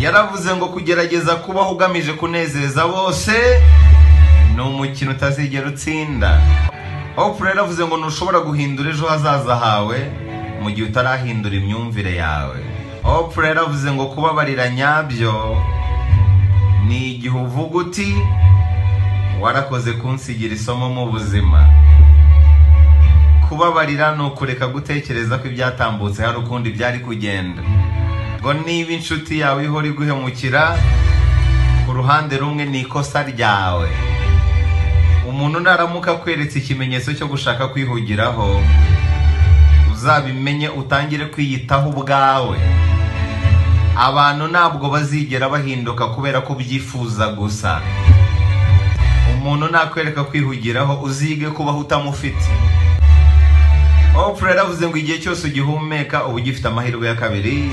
Yaravuze ngo kugerageza kubaho ugamije kunezeza bose ni umukino utazigera utsinda. Oprah yaravuze ngo ntushobora guhindura ejo hazaza hawe mu gihe utarahindura imyumvire yawe. Oprah yaravuze ngo kubabarira nyabyo ni igihe uvuga uti warakoze kunsigira isomo mu buzima. Kubabarira ni ukureka gutekereza ko ibyatambutse hari ukundi byari kugenda. Ngo niba inshuti yawe ihora iguhemukira, ku ruhande rumwe ni ikosa ryawe. Umuntu naramuka akweretse ikimenyetso cyo gushaka kwihugiraho, uzabimenye utangire kwiyitaho ubwawe. Abantu ntabwo bazigera bahinduka kubera ko ubyifuza gusa. Umuntu nakwereka kwihugiraho, uzige kubaho utamufite. Oprah yaravuze ngo igihe cyose ugihumeka uba ugifite amahirwe ya kabiri.